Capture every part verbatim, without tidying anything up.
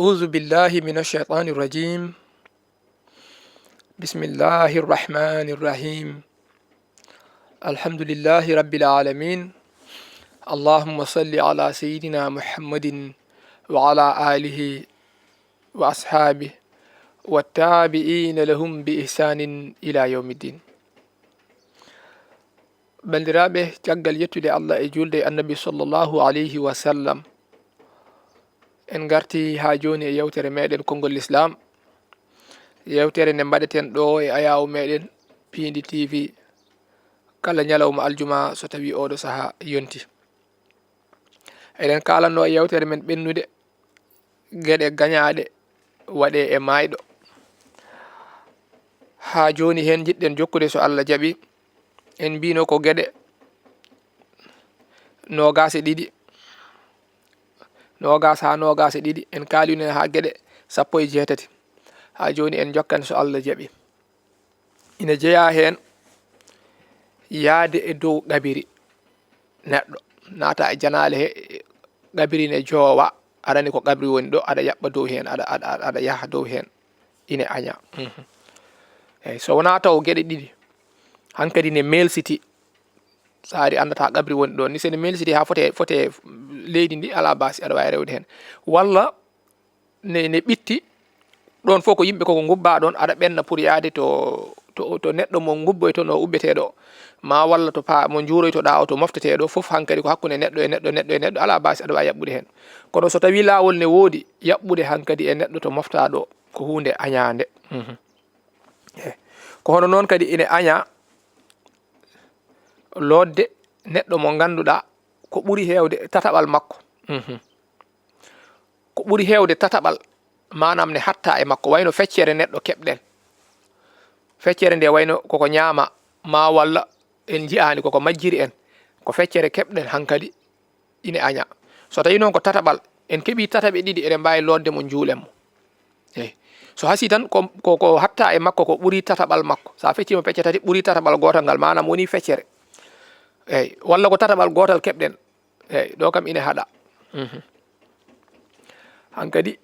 أعوذ بالله من الشيطان الرجيم. بسم الله الرحمن الرحيم. الحمد لله رب العالمين. اللهم صل على سيدنا محمد وعلى آله وأصحابه والتابعين لهم بإحسان إلى يوم الدين. Banndiraaɓe, caggal yettude Allah e juulde e Annabi sallallahu alayhi wa sallam, en ngartii haa jooni e yewtere meeɗen Konngol Lislaam, yewtere nde mbaɗeten ɗo e ayaawo meeɗen Piindi T V kala ñalawma aljuma so tawii ooɗo sahaa yonti. Eɗen kaalanno e yewtere men ɓennude geɗe gañaaɗe waɗee e maayɗo. Haa jooni heen njiɗɗen jokkude so Allah jaɓi. En mbino ko geɗe noogaas e ɗiɗi, noogaas haa noogaas e ɗiɗi, en kaalino haa geɗe sappo e jeetati. Haa jooni en njokkan so Allah jaɓi. Ina jeyaa heen yahde e dow qabiri neɗɗo, naata e janaale he, qabiri ne joowa, arani ko qabri woni ɗo, aɗa yaɓɓa dow heen, aɗa, aɗa, aɗa yaha dow heen, ine aña. Mhm. Eyi, so wonaa taw geɗe ɗiɗi, hankadi ne meelsiti, so ari anndataa qabri woni ɗoon, ni so ne meelsiti haa fote, fote leydi ndi, alaa baasi, aɗa waawi rewde heen. Walla ne, ne ɓitti, ɗoon fof ko yimɓe koko ngubbaa ɗoon, aɗa ɓenna pour yahde to, to, to neɗɗo mo ngubboytonoo ubbetee ɗo, ma walla to pa, mo njuuroytoɗaa o, to moftetee ɗo, fof hankadi ko hakkunde neɗɗo e neɗɗo, neɗɗo e neɗɗo, alaa baasi aɗa waawi yaɓɓude heen. Kono so tawii laawol ne woodi, yaɓɓude hankadi e neɗɗo to moftaa ɗo, ko huunde añaande. Mhm. Eh, ko hono noon kadi ine aña lootde neɗɗo mo ngannduɗaa ko ɓuri heewde tataɓal makko. Mhm. Ko ɓuri heewde tataɓal, maanaam ne hatta e makko, wayno feccere neɗɗo keɓɗen. Feccere nde wayno koko ñaama, ma walla en njiyaani koko majjiri en. Ko feccere keɓɗen hankadi ine aña. So tawii noon ko tataɓal, en keɓii tataɓe ɗiɗi, eɗen mbaawi lootde mo, njuulen mo. Eyi. So hasii tan, ko, ko, ko hatta e makko, ko ɓuri tataɓal makko. So a feccii mo pecce tati, ɓuri tataɓal gootal ngal, maanaam woni feccere. Eyi. Walla ko tataɓal gootal keɓɗen. Eyi. Ɗo kam ine haɗa. Mhm. Hankadi,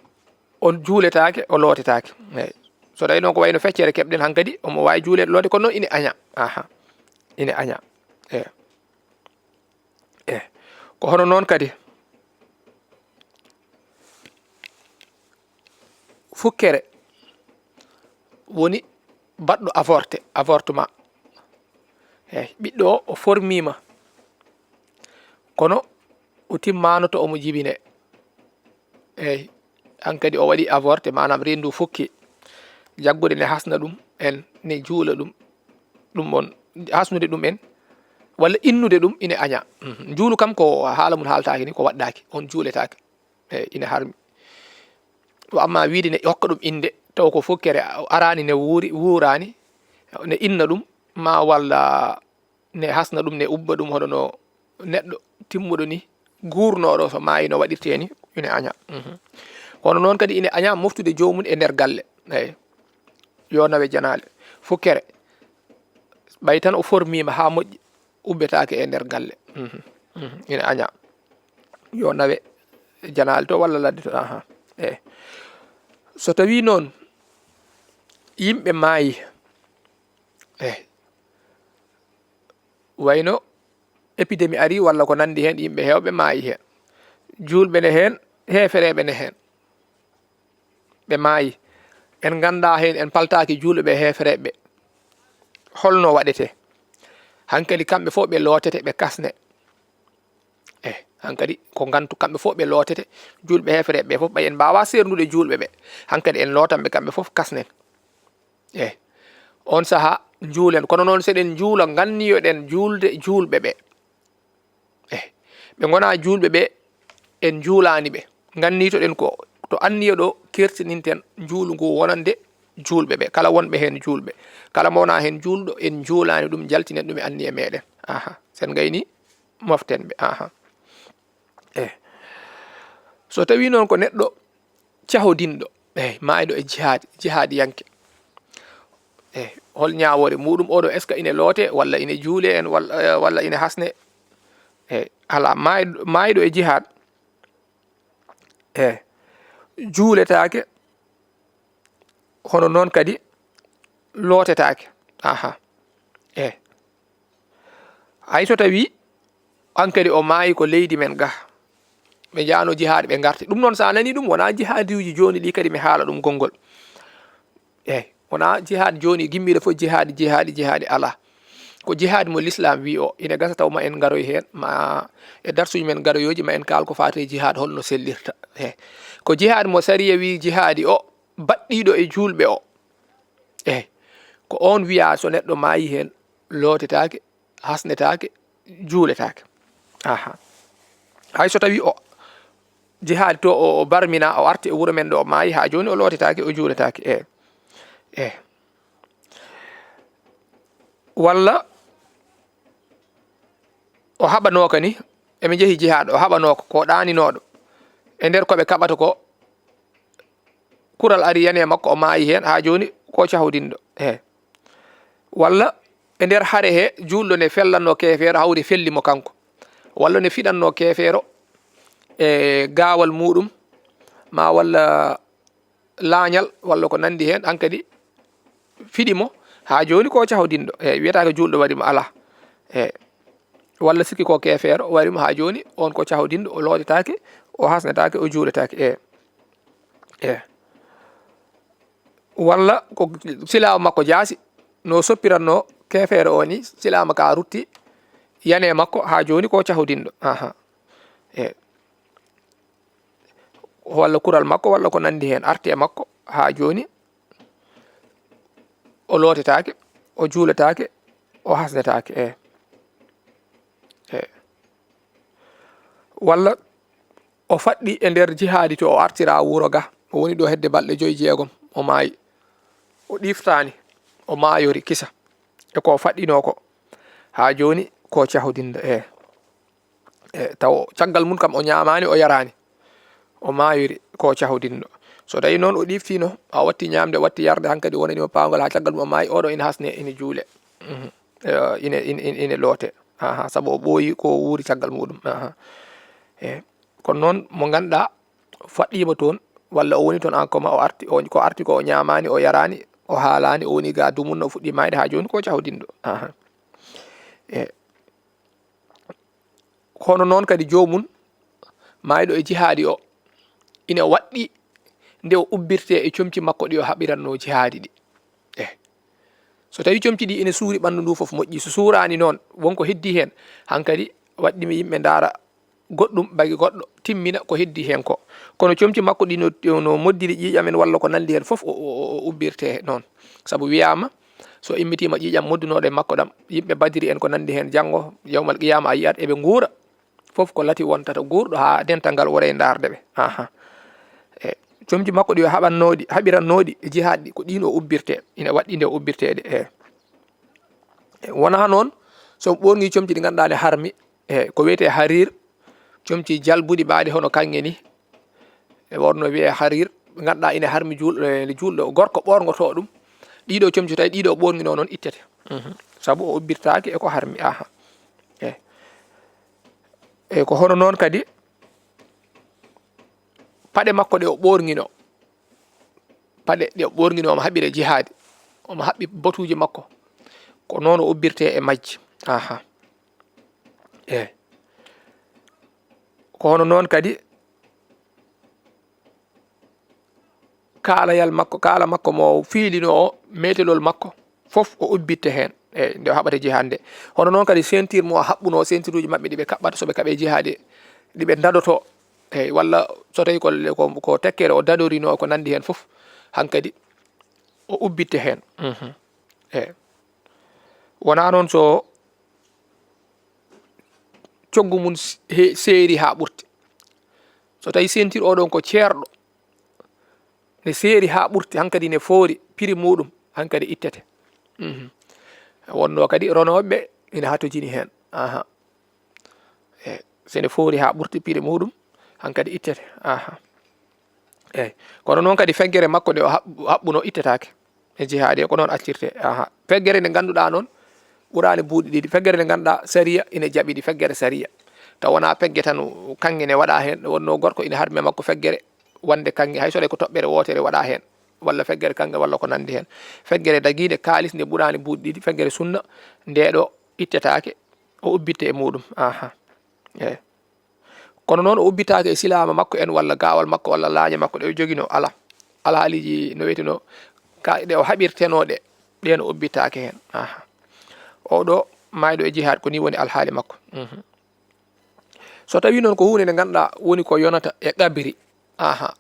on juuletaake, o lootetaake. Eyi. So tawii noon ko wayno feccere keɓɗen, hankadi, omo waawi juuleede, lootde, kono noon ine aña. Aha. Ine aña. Eyi. Eh, ko hono noon kadi, fukkere woni baɗɗo avorté, avortement. Eh, ɓiɗɗo o, o formiima, kono o timmaano to omo jibine. Eyi, hankadi o waɗi avorté, maanaam reendu fukki. Jaggude ne hasna ɗum en, ne juula ɗum, ɗum on, hasnude ɗum en, walla innude ɗum ine aña. Mhm. Njuulu kam ko haala mum haaltaaki ni, ko waɗɗaaki, on juuletaake. Eyi, ine harmi. Wa amma wiide ne hokka ɗum innde, taw ko fukkere, araani ne wuuri, wuuraani, ne inna ɗum, ma walla ne hasna ɗum, ne ubba ɗum hono no neɗɗo timmuɗo ni, guurnooɗo, so maayi no waɗirtee ni, ine aña. Mhm. Kono noon kadi ine aña moftude joomum e nder galle. Eyi. Yo nawe janaale. Fukkere. Ɓay tan o formiima haa moƴƴi, ubbetaake e nder galle. Mhm. Mhm. Ine aña. Yo nawe janaale to walla ladde to. Aha. Eyi. So tawii noon yimɓe maayi, eyi, wayno épidémie ari walla ko nanndi heen, yimɓe heewɓe maayi heen. Juulɓe ne heen, heefereeɓe ne heen. Ɓe maayi. En nganndaa heen, en paltaaki juulɓe ɓe heefereeɓe ɓe. Holno waɗetee? Hankadi kamɓe fof ɓe lootete, ɓe kasne. Eh, hankadi ko ngantu kamɓe fof ɓe lootete, juulɓe heefereeɓe ɓe fof, ɓay en mbaawaa seerndude juulɓe ɓe. Hankadi en lootan ɓe kamɓe fof kasnen. Eh, on sahaa njuulen, kono noon seɗen njuula, nganniyoɗen juulde juulɓe ɓe. Eh, ɓe ngonaa juulɓe ɓe, en njuulaani ɓe. Ngannitoɗen ko to anniya ɗo kersininten njuulu ngu wonande juulɓe ɓe. Kala wonɓe heen juulɓe. Kala mo wonaa heen juulɗo, en njuulaani ɗum, njaltinen ɗum e anniya meeɗen. Aha, sen ngayni moften ɓe. Aha. Eh. So tawii noon ko neɗɗo cahodinɗo, eh, maayɗo e jihaadi, jihaadiyanke. Eh, hol ñaawoore muuɗum oɗo, est-ce que ine loote, walla ine juule en, walla, eh, walla ine hasne? Eh, alaa, maayɗo, maayɗo e jihaad, eh, juuletaake, hono noon kadi lootetaake. Aha. E. Hay so tawii aan kadi o maayi ko leydi men ga, ɓe njaano jihaad, ɓe ngarti. Ɗum noon, so a nanii ɗum, wonaa jihaadiuji jooni ɗi kadi mi haala ɗum konngol. Eey, wonaa jihaad jooni gimmiiɗo fof jihaadi, jihaadi, jihaadi alaa. Ko jihaad mo lislaam wii o, ina gasa taw ma en ngaroy heen, ma e darsuuji men garoyooji, ma en kaal ko faati e jihaad holno sellirta. Eey. Ko jihaad mo sariya wii jihaadi o, baɗɗiiɗo e juulɓe o. Eey. Ko oon wiyaa so neɗɗo maayi heen, lootetaake, hasnetaake, juuletaake. Aha. Hay so tawii o jihaadi to, o, o barmina, o arti e wuro men ɗo, o maayi, haa jooni o lootetaake, o juuletaake. E. E. Walla o haɓanooka ni, emi njehi jihaad, o haɓanooka, ko ɗaaninooɗo. E nder ko ɓe kaɓata ko, kural ari yani e makko, o maayi heen, haa jooni ko cahodinɗo. E. Walla e nder hare he, juulɗo ne fellanno keefeero, hawri felli mo kanko. Walla ne fiɗanno keefeero e gaawal muuɗum, ma walla laañal, walla ko nanndi heen, hankadi fiɗi mo, haa jooni ko cahodinɗo. E, wiyataake juulɗo waɗi mo, alaa. E, walla sikki ko keefeero waɗi mo, haa jooni on ko cahodinɗo, o lootetaake, o hasnetaake, o juuletaake. E, e. Walla ko silaawo makko jaasi, no soppiranno keefeero o ni, silaama ka rutti, yane makko, haa jooni ko cahodinɗo. Aha. E. Walla kural makko, walla ko nanndi heen, arti e makko, haa jooni o lootetaake, o juuletaake, o hasnetaake. E. E. Walla o faɗɗi e nder jihaadi to, o artira wuro ga, o woni ɗo hedde balɗe joy, jeegom, o maayi. O ɗiftaani, o maayori kisa. E ko faɗɗinoo ko. Haa jooni ko cahodinɗo. E. E, taw caggal mum kam o ñaamaani, o yaraani. O maayori ko cahodinɗo. So tawii noon o ɗiftiino, a watti ñaamde, watti yarde, hankadi wonani mo paangol haa caggal mum o maayi, oɗo ina hasne, ina juule. Mhm. E, ina, ina, ina, ina loote. Aha, sabu o ɓooyi ko wuuri caggal muɗum. Aha. E, kono noon mo ngannduɗaa faɗɗiima toon, walla o woni toon en commun, o arti, o, ko arti ko o ñaamaani, o yaraani, o haalaani, o woni ga dumunna, o fuɗɗi maayde, haa jooni ko cahodinɗo. Aha. E, kono noon kadi joomum maayɗo e jihaadi o, ina waɗɗi nde o ubbirtee e comci makko ɗi o haɓiranno jihaadi ɗi. E, so tawii comci ɗi ina suuri, ɓanndu ndu fof moƴƴi. So suuraani noon, won ko heddii heen, hankadi waɗɗi mi yimɓe ndaara goɗɗum bagi goɗɗo, timmina ko heddii heen ko. Kono comci makko ɗi no, no moddiri ƴiiƴam en walla ko nanndi heen fof, o, o, o, o ubbirtee noon. Sabu wiyaama, so immitiima ƴiiƴam moddunooɗo e makko ɗam, yimɓe Badiri en ko nanndi heen, janngo, yawmal qiyaama, a yiyat eɓe nguura. Fof ko lati wontata guurɗo haa dental ngal wora e ndaarde ɓe. Aha. E, comci makko ɗi o haɓannooɗi, haɓirannooɗi e jihaad ɗi, ko ɗiin o ubbirtee. Ina waɗɗi nde o ubbirteede. E. E, wonaa noon, so ɓoorngi comci ɗi ngannduɗaa ne harmi, e, ko wiyetee hariir, comci jalbuɗi mbaɗi hono kaŋŋe ni. E, wonno wiyee hariir, ɓe ngannduɗaa ina harmi juul-, e, juulɗo gorko ɓoorngotoo ɗum. Ɗiɗo comci tawi ɗiɗo ɓoornginoo noon ittete. Mhm. Sabu o ubbirtaake e ko harmi. Aha. E. E, ko hono noon kadi paɗe makko ɗe o ɓoornginoo. Paɗe ɗe o ɓoornginoo, omo haɓɓira jihaadi. Omo haɓɓi botuuji makko. Ko noon o ubbirtee e majji. Aha. E. Ko hono noon kadi kaalayal makko, kaala makko mo fiilinoo o, meetelol makko, fof o ubbitte heen. E, nde o haɓata jihaad nde. Hono noon kadi ceinture mo o haɓɓunoo, ceintureji maɓɓe ɗi ɓe kaɓɓata so ɓe kaɓe jihaade, ɗi ɓe dadotoo. E, walla so tawii ko, ko, ko tekkere o dadorinoo, ko nanndi heen fof, hankadi o ubbitte heen. Mhm. E. Wonaa noon so coggu mum s-, he-, seeri haa ɓurti. So tawii ceinture o ɗon ko ceerɗo, ne seeri haa ɓurti, hankadi ne foori, piri muɗum hankadi ittete. Mhm. Wonno kadi ronooɓe ɓe ina hatojini heen. Aha. E, so ne foori haa ɓurti piri muɗum, hankadi ittete. Aha. Eey. Kono noon kadi feggere makko nde o haɓ-, haɓɓuno ittetaake. E jihaadi ko noon accirte. Aha. Feggere nde ngannduɗaa noon ɓuraani buuɗi ɗiɗi. Feggere nde ngannduɗaa sariya ina jaɓi ɗi, feggere sariya. Taw wonaa pegge tan, kaŋŋe ne waɗa heen, wonno gorko ina harmi e makko feggere, wonde kaŋŋe, hay so tawi ko toɓɓere wootere waɗa heen, walla feggere kaŋŋe, walla ko nanndi heen. Feggere dagiinde kaalis nde ɓuraani buuɗi ɗiɗi, feggere sunna, nde ɗo ittetaake, o ubbitte e muuɗum. Aha. Eey. Kono noon o ubbitaake e silaama makko en, walla gaawal makko, walla laañe makko ɗe o joginoo, alaa. Alhaaliiji no wiyeteno, ka, ɗe o haɓirtenoo ɗe, ɗeen o ubbitaake heen. Aha. Oo ɗo maayɗo e jihaad, ko nii woni alhaali makko. Mhm. So tawii noon ko huunde nde ngannduɗaa woni ko yonata e qabri, aha,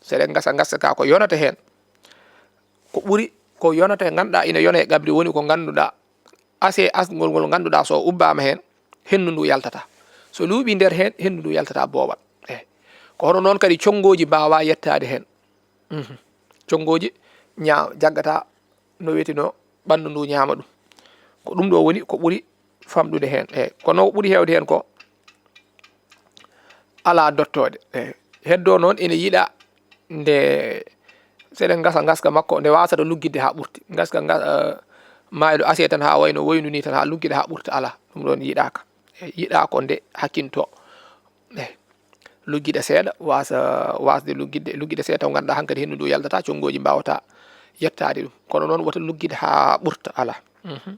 so eɗen ngasa, ngasa ka ko yonata heen. Ko ɓuri ko yonata e ngannduɗaa ina yona e qabri woni ko ngannduɗaa asee asgol ngol ngannduɗaa so ubbaama heen, henndu ndu yaltata. So luuɓii nder heen, henndu ndu yaltata boowal. Eey. Ko hono noon kadi conngooji mbaawaa yettaade heen. Mhm. Conngooji ñaa-, jaggata no wiyeteno ɓanndu ndu ñaama ɗum. Ko ɗum ɗo woni ko ɓuri famɗude heen. Eey, kono ko ɓuri heewde heen ko alaa dottoode. Eey, heddoo noon ene yiɗa nde seɗen ngasa ngaska makko, nde waasata luggitde haa ɓurti. Ngaska nga-, eh, maayɗo asee tan haa wayno woyndu nii tan haa luggita haa ɓurta, alaa. Ɗum ɗoon yiɗaaka. Eey, yiɗaa ko nde hakkintoo. Eey. Luggida seeɗa, waasa, waasde luggitde, luggida seeɗa taw ngannduɗaa hankadi henndu ndu yaltata, conngooji mbaawata yettaade ɗum. Kono noon wota luggida haa ɓurta, alaa. Mhm.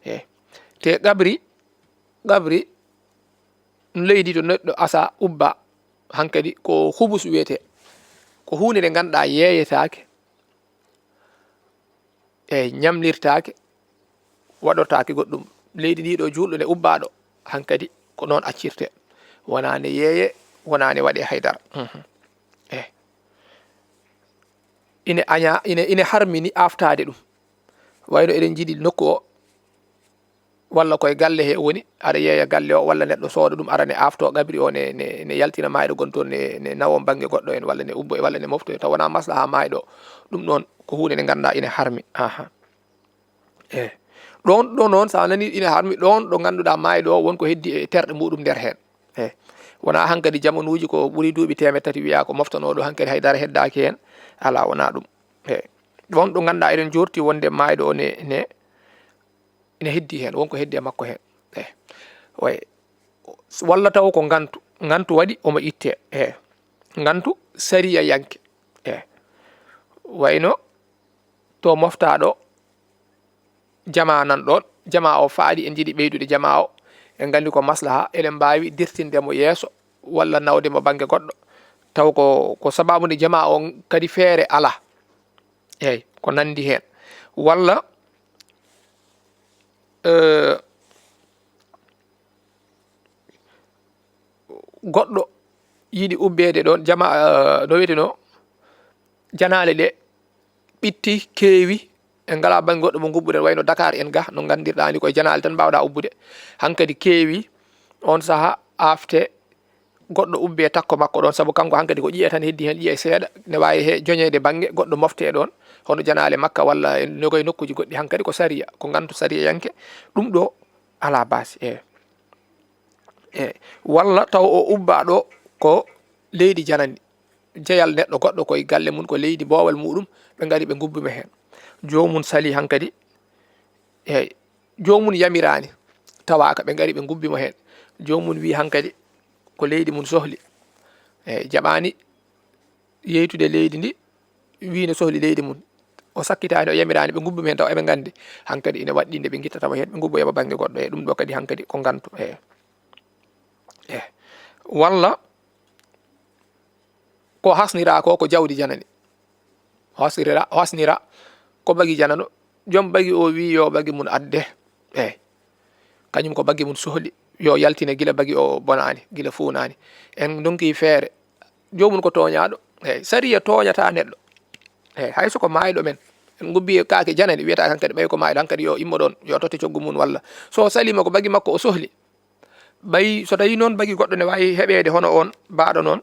Eey. Te qabri, qabri, leydi to neɗɗo asa, ubba, hankadi ko hubus wiyetee. Ko huunde nde ngannduɗaa yeeyetaake. Eey, ñamlirtaake, waɗortaake goɗɗum. Leydi ndi ɗo juulɗo nde ubbaaɗo, hankadi ko noon accirte. Wonaa ne yeeye, wonaa ne waɗe haydara. Mhm. Eey. Ine añaa, ine, ine harmini aaftaade ɗum. Wayno eɗen njiɗi nokku o, walla koye galle he woni, aɗa yeeya galle o, walla neɗɗo sooda ɗum, ara ne aafto qabri o, ne, ne, ne yaltina maayɗo gon toon, ne, ne nawon bannge goɗɗo en, walla ne ubbo, walla ne mofto en, taw wonaa maslaha maayɗo o. Ɗum ɗoon ko huunde nde ngannduɗaa ine harmi. Aha. Eey. Ɗoon ɗo noon, so a nanii ine harmi, ɗoon ɗo ngannduɗaa maayɗo o, won ko heddi e terɗe muɗum nder heen. Eey. Wonaa hankadi jamanuuji ko ɓuri duuɓi teemeɗɗe tati wiyaa ko moftanooɗo, hankadi hay dara heddaaki heen. Alaa, wonaa ɗum. Eey. Ɗoon ɗo ngannduɗaa eɗen joorti wonde maayɗo o ne, ne, ene heddi heen, won ko heddi e makko heen. Eey. Way. Walla taw ko ngantu, ngantu waɗi omo ittee. Eey. Ngantu sariyayanke. Eey. Wayno to moftaa ɗo, jamaa nan ɗoon, jamaa o faaɗi, en njiɗi ɓeydude jamaa o, en nganndi ko maslaha, eɗen mbaawi dirtinde mo yeeso, walla nawde mo bannge goɗɗo, taw ko, ko sabaabu nde jamaa o kadi feere alaa. Eey, ko nanndi heen. Walla, eh, goɗɗo yiɗi ubbeede ɗoon, jama, eh, no wiyeteno, janaale ɗe ɓitti, keewi, en ngalaa bannge goɗɗo mo ngubbuɗen, wayno Dakar en ga, no nganndirɗaa ni koye janaale tan mbaawɗaa ubbude. Hankadi keewi, oon saha aafte, goɗɗo ubbee takko makko ɗoon, sabu kanko hankadi ko ƴiye tan heddi heen, ƴiye seeɗa, ne waawi he joñeede bannge, goɗɗo moftee ɗoon, hono janaale Makka walla e nogoy nokkuuji goɗɗi, hankadi ko sariya, ko ngantu sariyayanke, ɗum ɗo alaa baasi, eey. Eey, walla taw o ubbaa ɗo ko leydi janani, jeyal neɗɗo goɗɗo koye galle mum, ko leydi boowal muɗum, ɓe ngari ɓe ngubbi mo heen. Joomum salii hankadi, eey, joomum yamiraani, tawaaka, ɓe ngari ɓe ngubbi mo heen. Joomum wii hankadi ko leydi mum sohli. Eey, jaɓaani yeytude leydi ndi, wii no sohli leydi mum. O sakkitaani, o yamiraani, ɓe ngubbi mo heen taw eɓe nganndi. Hankadi ina waɗɗii nde ɓe ngittata mo heen, ɓe ngubboya mo bannge goɗɗo. E ɗum ɗo kadi hankadi ko ngantu. Eey. Eey. Walla ko hasnira ko, ko jawdi janani. Hasnira, hasnira ko bagi janano. Joom bagi o wii yo bagi mum adde. Eey. Kañum ko bagi mum sohli. Yo yaltine gila bagi o bonaani, gila fuunaani. En ndonki feere. Joomum ko tooñaaɗo. Eey. Sariya tooñataa neɗɗo. Eey. Hay so ko maayɗo men. En ngubbi e kaake janani, wiyata hankadi ɓay ko maayɗo, hankadi yo immo ɗoon, yo totte coggu mum walla. So saliima ko bagi makko o sohli. Ɓay so tawii noon bagi goɗɗo ne waawi heɓeede hono oon, baaɗo noon,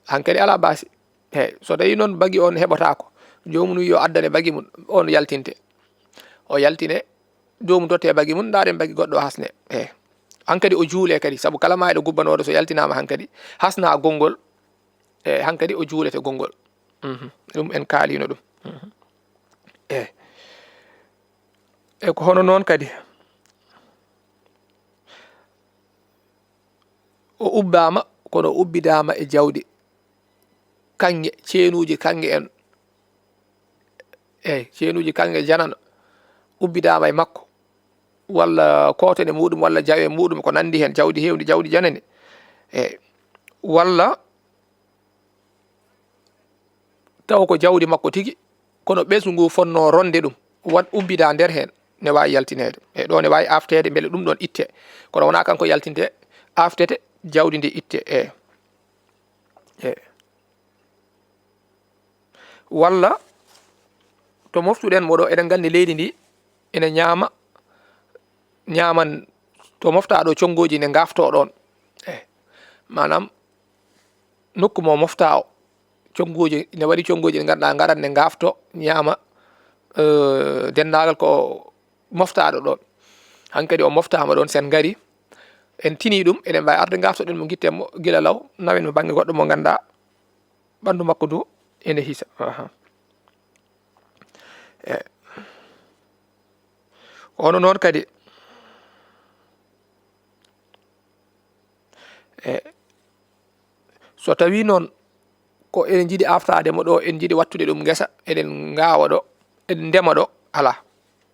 hankadi alaa baasi. Eey, so tawii noon bagi oon heɓotaako, joomum wii yo addane bagi mum, oon yaltinte. O yaltine, joomum totte bagi mum, ndaaren bagi goɗɗo o hasne. Eey. Hankadi o juulee kadi, sabu kala maayɗo gubbanooɗo so yaltinaama hankadi, hasnaa gonngol, eey, hankadi o juulete gonngol. Mhm. Ɗum en kaaliino ɗum. Mhm. Eey. E ko hono noon kadi, o ubbaama, kono o ubbidaama e jawdi. kannge, ceenuuji kannge en, eyi, ceenuuji kannge janano ubbidaama e makko, walla kootone muɗum, walla jawe muɗum, ko nanndi heen, jawdi heewndi, jawdi janani, eyi, walla taw ko jawdi makko tigi, kono ɓesngu ngu fotnoo ronde ɗum, waɗ ubbidaa nder heen, ne waawi yaltineede. E ɗo ne waawi aafteede, mbele ɗum ɗoon itte. Kono wonaa kanko yaltinte, aaftete, jawdi ndi itte. E, e. Walla to moftuɗen mo ɗo, eɗen nganndi leydi ndi ene ñaama, ñaaman to moftaa ɗo, conngooji ne ngaaftoo ɗoon. E, maanaam, nokku mo moftaa o, conngooji, ne waɗi conngooji ɗi ngannduɗaa ngarat ne ngaaftoo, ñaama, eh, denndaangal ko moftaaɗo ɗoon. Hankadi o moftaama ɗoon, sen ngari, en tinii ɗum, eɗen mbaawi arde ngaaftoɗen mo, ngitten mo gila law, nawen mo bannge goɗɗo mo ngannduɗaa ɓanndu makko ndu ene hisa. Aha. E, ko hono noon kadi, e, so tawii noon ko eɗen njiɗi aaftaade mo ɗo, en njiɗi wattude ɗum ngesa, eɗen ngaawa ɗo, eɗen ndema ɗo, alaa,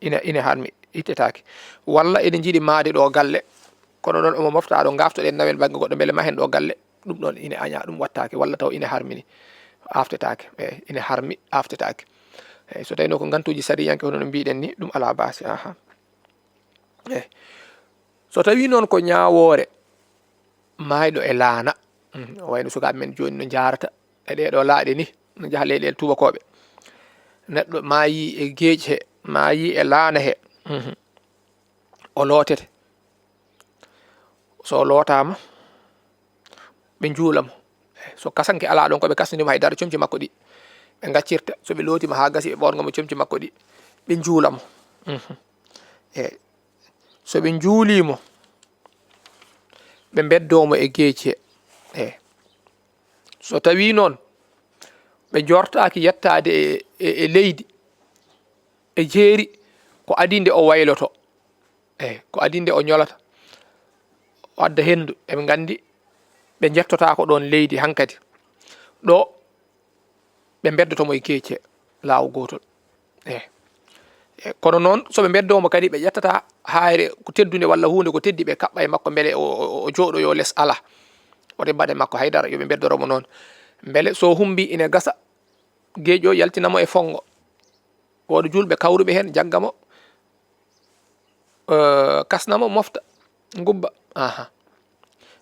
ina, ina harmi, ittetaake. Walla eɗen njiɗi maade ɗo galle, kono noon omo moftaa ɗo, ngaaftoɗen nawen bannge goɗɗo, mbele mahen ɗo galle, ɗum ɗoon ina añaa, ɗum wattaake, walla taw ina harmini, aaftetaake, eyi, ina harmi, aaftetaake. Eyi, so tawii noon ko ngantuuji sariyanke, hono no mbiɗen ni, ɗum alaa baasi, aha. Eyi. So tawii noon ko ñaawoore, maayɗo e laana, mhm, o wayno sukaaɓe men jooni no njaarata e ɗee ɗoo laaɗe ni, no njaha leyɗeele tuubakooɓe. Neɗɗo maayii e geeƴ he, maayii e laana he, mhm, o lootete. So o lootaama, ɓe njuula mo. So kasanke alaa ɗoon, ko ɓe kasnanii mo hay dara, comci makko ɗi ɓe ngaccirta. So ɓe lootiima haa gasi, ɓe ɓoornga mo comci makko ɗi, ɓe njuula mo. Mhm. Eyi. So ɓe njuulii mo, ɓe mbeddoo mo e geeci he. Eyi. So tawii noon ɓe njortaaki yettaade e, e, e leydi, e jeeri, ko adii nde o wayloto. Eyi, ko adii nde o ñolata, o adda henndu. Eɓe nganndi ɓe njettotaako ɗoon leydi hankadi. Ɗo ɓe mbeddoto mo e geeci he, laawo gootol. Eyi. Eyi, kono noon, so ɓe mbeddoo mo kadi, ɓe ƴettataa haayre ko teddunde walla huunde ko teddi, ɓe kaɓɓa e makko mbele o, o, o jooɗoyoo les, alaa. Wota ɓe mbaɗ e makko hay dara, yo ɓe mbeddoro mo noon. Mbele so humbii ina gasa, geeƴo yaltina mo e fonngo. Wooɗi juulɓe kawruɓe heen, jagga mo, eh, kasna mo, mofta, ngubba. Aha.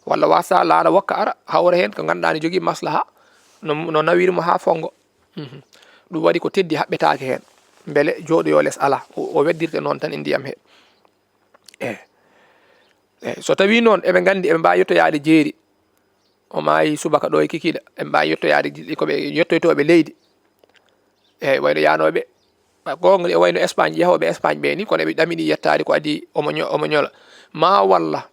Walla wasa laana wokka ara, hawra heen ko ngannduɗaa ne jogii maslaha, no, no nawiri mo haa fonngo. Mhm. Ɗum waɗi ko teddi haɓɓetaake heen. Mbele jooɗoyoo les alaa, o, o weddirte noon tan e ndiyam he. Eyi. Eyi, so tawii noon eɓe nganndi eɓe mbaawi yettoyaade jeeri, o maayi subaka ɗo e kikiiɗe, eɓe mbaawi yettoyaade ji-, ko ɓe yettoytooɓe leydi. Eyi, wayno yaanooɓe, ba-, goonga e wayno Espagne, yehooɓe Espagne ɓe ni, kono eɓe ɗaminii yettaade ko adii omo ño-, omo ñola. Maa walla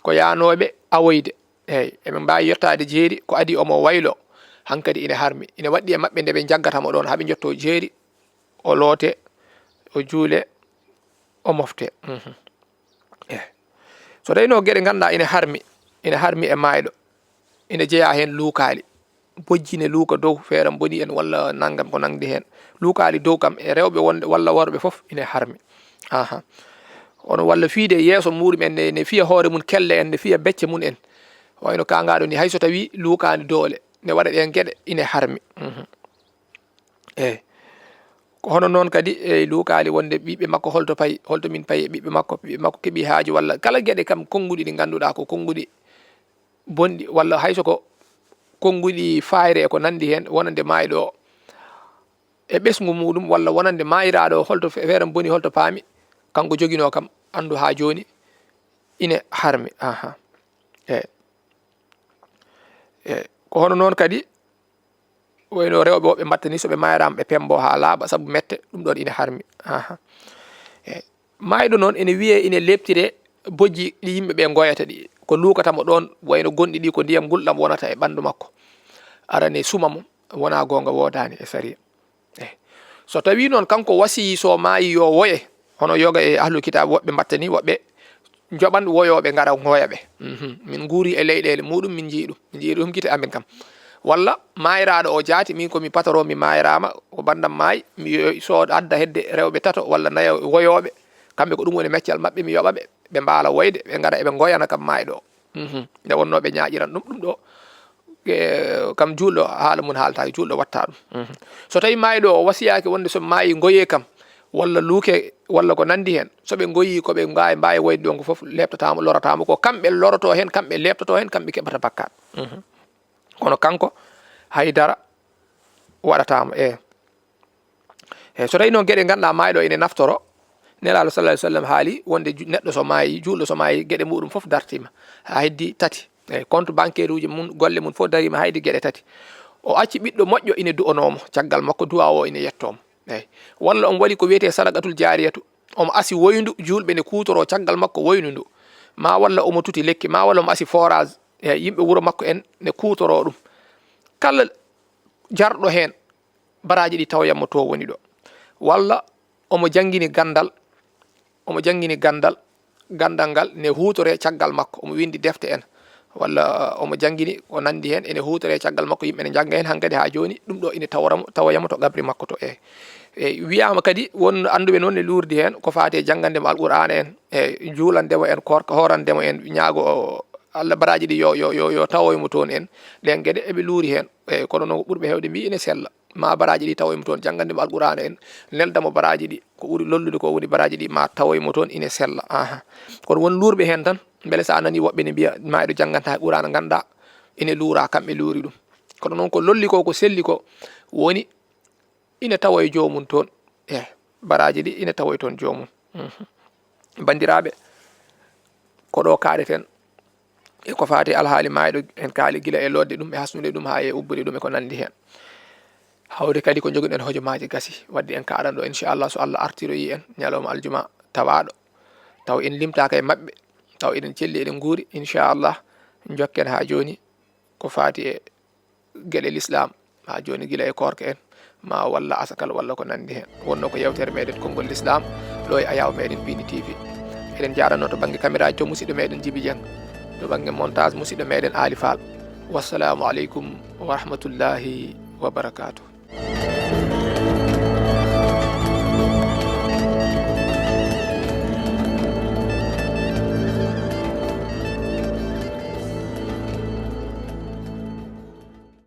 ko yaanooɓe awoyde. Eyi, eɓe mbaawi yettaade jeeri ko adii omo waylo. Hankadi ina harmi. Ina waɗɗi e maɓɓe nde ɓe njaggata mo ɗoon, haa ɓe njottoo jeeri, o loote, o juule, o mofte. Mhm. Eh. So tawiino geɗe ngannduɗaa ina harmi, ina harmi e maayɗo, ina jeyaa heen luukaali. Bojji ne luuka dow, feere mboni en walla nanngam ko nanndi heen. Luukaali dow kam e rewɓe wonɓe walla worɓe fof ina harmi. Aha. Kono walla fiyde yeeso muuɗum en ne, ne fiya hoore mum kelle en, ne fiya becce mum en. Wayno kaangaaɗo ni, hay so tawii luukaani doole, ne waɗa ɗeen geɗe, ina harmi. Mhm. Eyi. Ko hono noon kadi, eyi, luukaali wonde ɓiɓɓe makko holto payi, holto min payi e ɓiɓɓe makko, ɓiɓɓe makko keɓii haaju walla kala geɗe kam konnguɗi ɗi ngannduɗaa ko konnguɗi bonɗi, walla hay so ko konnguɗi faayre e ko nanndi heen, wonande maayɗo o e ɓesngu muuɗum, walla wonande maayiraaɗo o holto fe-, feere boni, holto paami, kanko joginoo kam, anndu haa jooni ine harmi. Aha. Eyi. Eyi. Ko hono noon kadi, wayno rewɓe woɓɓe mbatta ni, so ɓe maayraama, ɓe pembo haa laaɓa sabu mette, ɗum ɗoon ina harmi. Aha. E maayɗo noon ene wiyee ine leeptire bojji ɗi yimɓe ɓe ngoyata ɗi. Ko luukata mo ɗoon, wayno gonɗi ɗi ko ndiyam ngulɗam wonata e ɓanndu makko. Arane suma mo, wonaa goonga, woodaani e sariya. Eyi. So tawii noon kanko wasiyii so maayii yo woye, hono yoga e ahlul kitaab woɓɓe mbatta ni, woɓɓe njoɓan woyooɓe ngara ngoya ɓe. Mhm. Min nguuri e leyɗeele muuɗum, min njii ɗum. Min njii ɗum gite amin kam. Walla maayiraaɗo o jaati, min ko mi patoro, mi maayiraama, ko banndam maayi, mi yo-, sooda, adda hedde rewɓe tato walla nayo woyooɓe, kamɓe ko ɗum woni meccal maɓɓe, mi yoɓa ɓe, ɓe mbaala woyde, ɓe ngara eɓe ngoyana kam maayɗo o. Mhm. Nde wonnoo ɓe ñaaƴiran ɗum, ɗum ɗo, e, kam juulɗo haala mum haaltaaki, juulɗo watta ɗum. Mhm. So tawi maayɗo o wasiyaaki wonde so maayi ngoyee kam, walla luuke, walla ko nanndi heen, so ɓe ngoyii ko ɓe mbaawi, mbaawi woyde ɗon ko fof, leeptataa mo, lorataa mo, ko kamɓe lorotoo heen, kamɓe leeptotoo heen, kamɓe keɓata bakkaat. Mhm. Kono kanko, hay dara waɗataa mo, e. E, so tawi noon geɗe ngannduɗaa maayɗo ene naftoro, Nelaaɗo sallallahu alaihi wasallam haali wonde ju-, neɗɗo so maayi, juulɗo so maayi, geɗe muɗum fof dartiima, haa heddi tati. Eyi, compte bancaire uji mum, golle mum fof dariima, haa heddi geɗe tati. O acci ɓiɗɗo moƴƴo ine du'onoo mo, caggal makko du'a o ine yettoo mo. Eyi, walla omo waɗi ko wiyetee sadaqatul jaariyatu, omo asi woyndu, juulɓe ne kuutoroo caggal makko woyndu ndu, ma walla omo tuti lekki, ma walla omo asi forage, eyi, yimɓe wuro makko en ne kuutoroo ɗum. Kala jarɗo heen, baraaji ɗi tawoyan mo to woni ɗo. Walla omo janngini ganndal, omo janngini ganndal, ganndal ngal ne huutoree caggal makko, omo winndi defte en, walla omo janngini ko nanndi heen, ene huutoree caggal makko, yimɓe ne njannga heen hankadi haa jooni, ɗum ɗo ine tawora mo, tawoya mo to qabri makko to. E, e wiyaama kadi won annduɓe noon ne luurdi heen ko faati e janngande mo Alqur'aana en, e juulande mo en, koorka hoorande mo en, ñaago o Allah baraaji ɗi yo, yo, yo, yo tawoy mo toon en, ɗeen geɗe eɓe luuri heen. E, kono noon ko ɓurɓe heewde mbi ine sella. Ma baraaji ɗi tawoy mo toon, janngande mo Alqur'aana en, nelda mo baraaji ɗi, ko ɓuri lollude ko woni baraaji ɗi ma tawoy mo toon ine sella. Aha. Kono won luurɓe heen tan, mbele so a nanii woɓɓe ne mbiya, maayɗo jannganta Qur'aana, nganndaa ene luura, kamɓe luuri ɗum. Kono noon ko lolli ko, ko selli ko, woni ine tawoy joomum toon. E, baraaji ɗi ine tawoy toon joomum. Mhm. Banndiraaɓe, ko ɗo kaaɗeten e ko faati alhaali maayɗo, en kaali gila e lootde ɗum, e hasnude ɗum, haa e ubbude ɗum, e ko nanndi heen. Hawde kadi ko njogiɗen hojomaaji gasi, wadde en kaaɗan ɗo, inchallah, so Allah artiroyi en ñalawma aljuma tawaaɗo, taw en limtaaka e maɓɓe, taw eɗen celli, eɗen nguuri, inchallah, njokken haa jooni ko faati e geɗe lislaam, haa jooni gila e koorka en, ma walla asakal walla ko nanndi heen. Wonnoo ko yeewtere meɗen konngol lislaam, ɗo e Ayaawo meɗen Piindi T V. Eɗen njaarnoo to bannge caméra ji to musidɗo meɗen Jibi Dieng, to bannge montage musidɗo meɗen Aali Faal. Wassalaamu aleykum wa rahmatullahi wa barakaatuh.